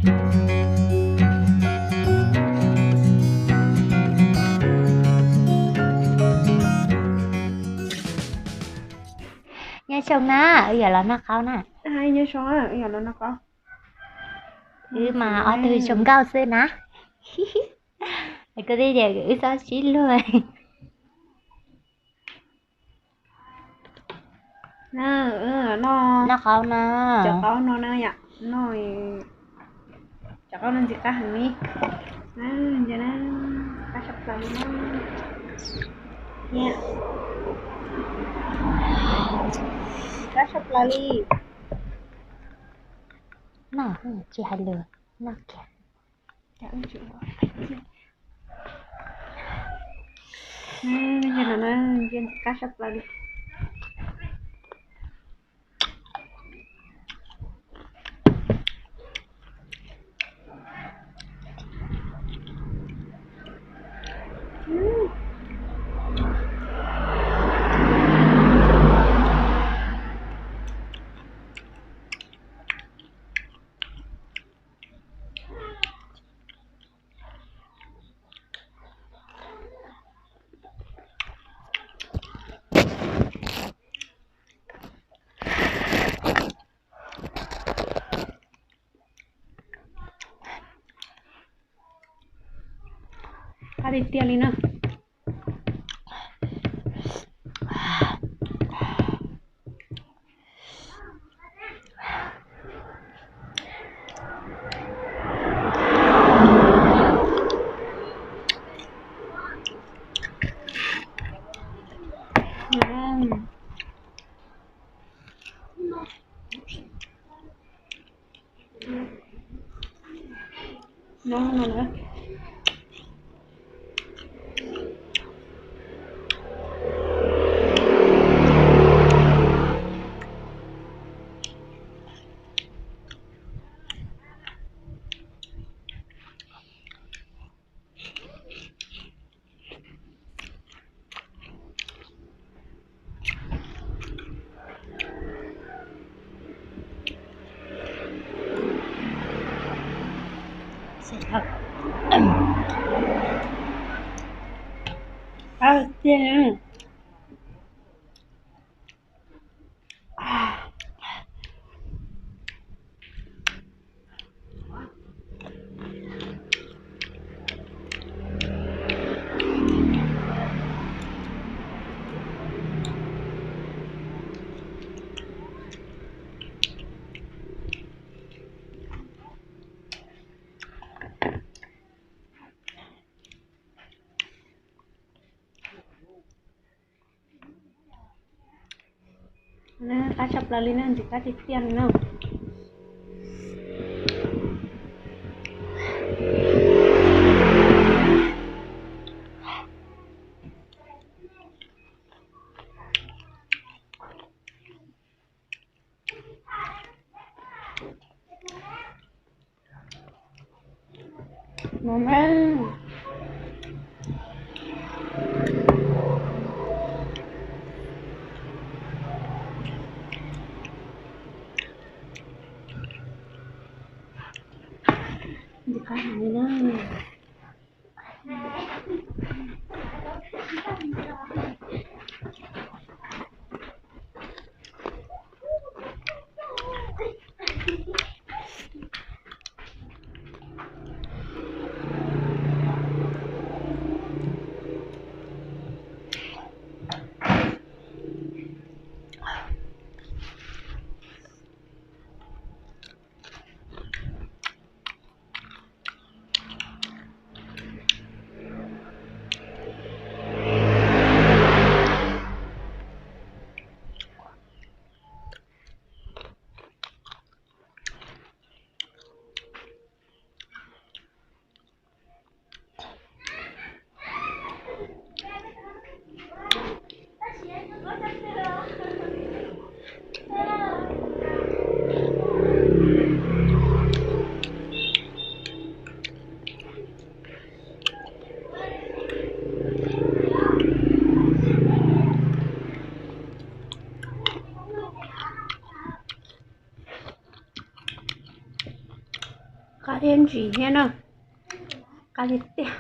Nyob zoo na, wb yuav los noj qaub na. Wb mas ob tug zoo nkauj xwb na. Koj twb tias wb txhob sib luag. Noj qaub no. Cov qaub no na yom, noj, cov qaub no ntxim qab heev li. Ntxim qab tshaj plaws li na. Ntxim qab tshaj plaws li. Noj tsis hais lus, noj kiag. Yog no na, ntxim qab tshaj plaws li. Qab tiag tiag li na. Qab tshaj plaws li na, ntxim qab tiag tiag li na. Qab thiab ntsim thiab na, qab tiag tiag.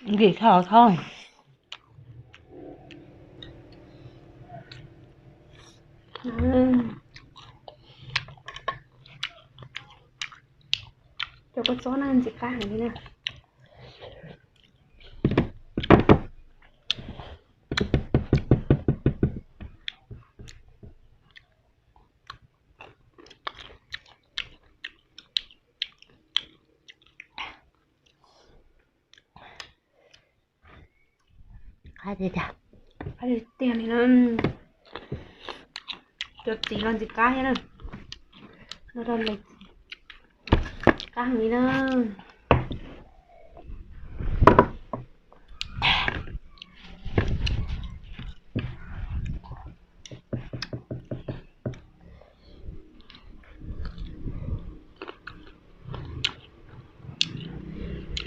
Nkim thauj thauj. Cov kua txob no ntxim qab heev li na. Qab tiag tiag li na. Cov txiv los ntxim qab thiab na. Qab heev li na.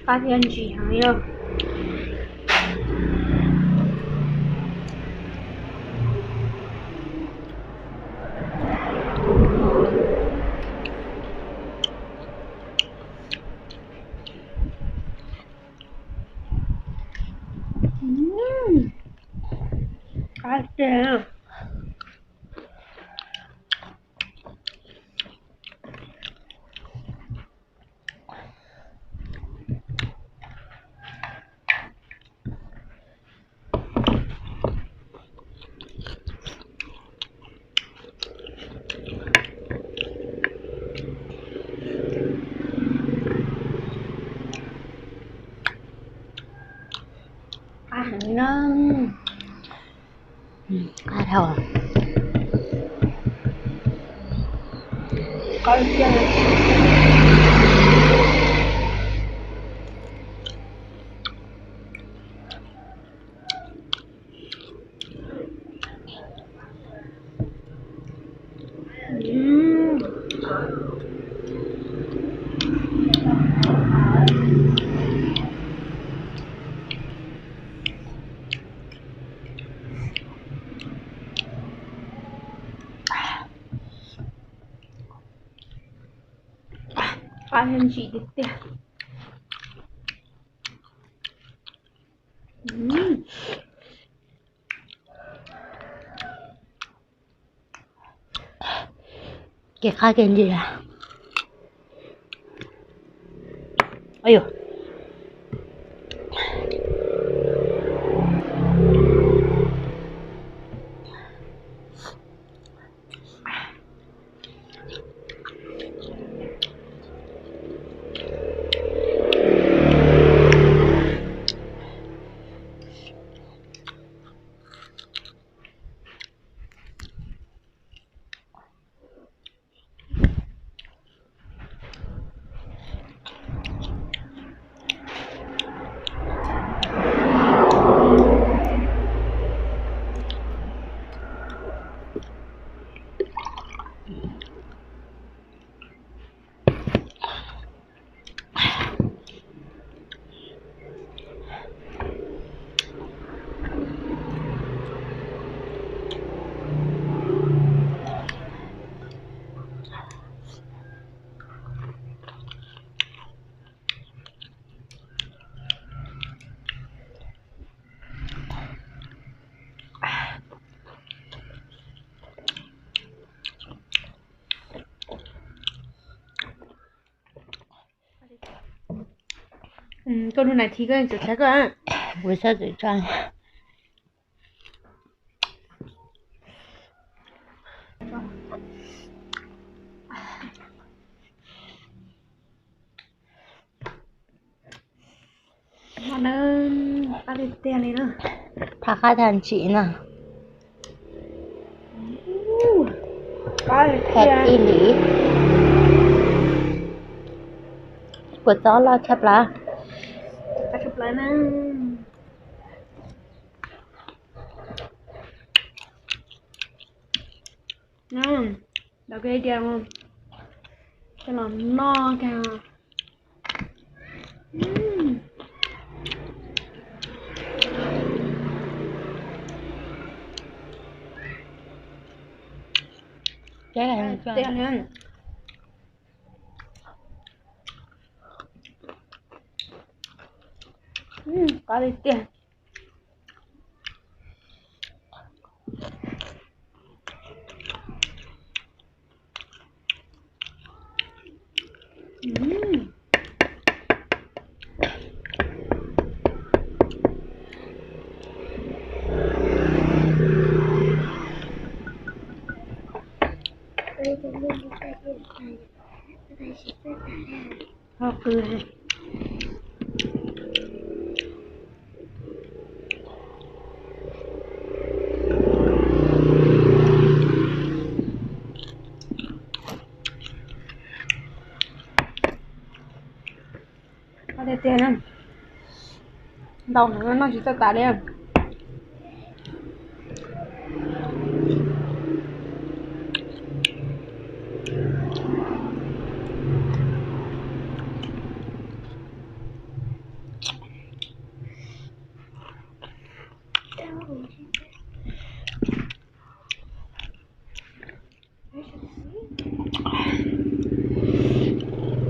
Qab thiab ntsim heev li na. Qab tiag. Qab heev na. Qab dhau. Qab tiag. Qab thiab ntsim tiag tiag. Kev qab kev ntsim. Koj lub nais thi koj txawm tshab koj. Kuv txhob txwm tso. Qab tiag tiag li na. Thaj qab thaj ntsig na. Phem ib lim. Kua txob loj tshaj plaws. Tshaj plaws na. Dau kiag tias coj los noj kiag. Tiag li. Qab li tiag. Ho qw. Qab tiag tiag na. Ntau heev, noj tsis txawj tas li.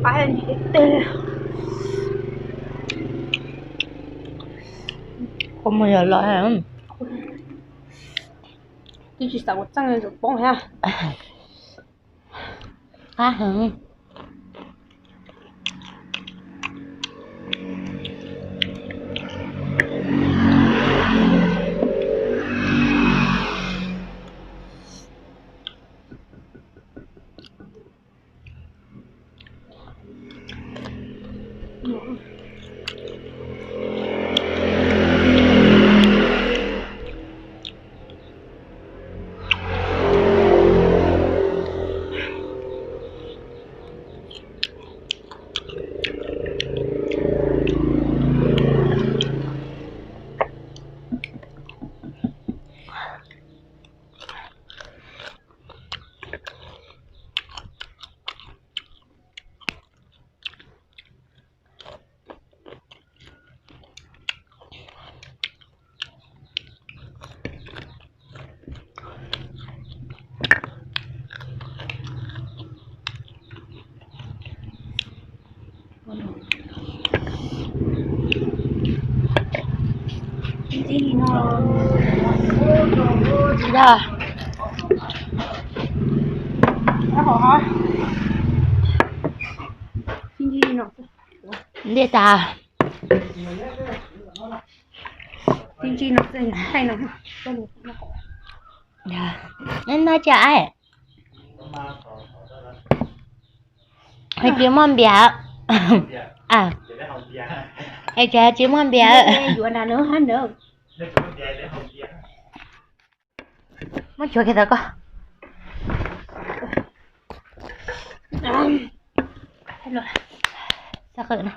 Qab tiag tiag. Kua muag yog loj heev. Twb tsis xav ua txeej tseem poob thiab. Qab heev. Ntej tas. Neb noj tsis ai? Hais tsis muaj npias. Hais tsis, tsis muaj npias. Muab chuav kiag tau koj. Xav qw no.